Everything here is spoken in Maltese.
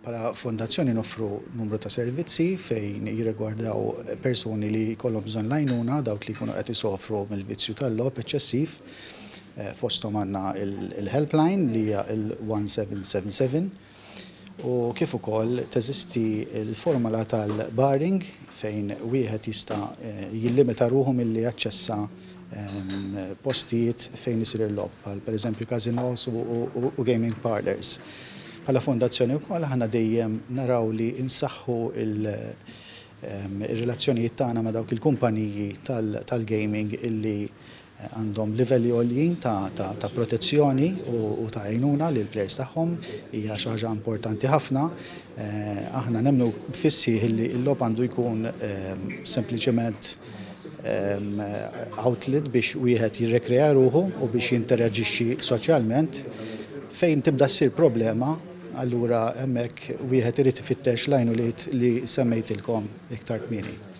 Bħala fondazzjoni noffru numru ta' servizzi fejn jirrigwardaw persuni li jkollhom bżonn l-għajnuna, dawk li jkunu qed isofru mill-vizzju tal-logħob eċċessiv. Fosthom għandna il-helpline li hija il-1777 u kif ukoll teżisti l-formola tal-barring fejn wieħed jista' jillimita ruħu milli jaċċessa postijiet fejn isir il-logħob, bħal pereżempju casinos u gaming parlors. Bħala fondazzjoni wkoll aħna dejjem naraw li nsaħħu il-relazzjonijiet tagħna ma' dawk il-kumpaniji tal-gaming illi għandhom livelli għoljin ta' protezzjoni u ta' għajnuna lil players tagħhom. Hija xi ħaġa importanti ħafna. Aħna nemmnu bis-sħiħ li l-logħob għandu jkun sempliċement outlet biex wieħed jirrekrea ruħu u biex jinteraġixxi soċjalment. Fejn tibda ssir problema, allura hemmhekk wieħed irid ifittex l-għajnuliet li semmejtilkom iktar kmieni.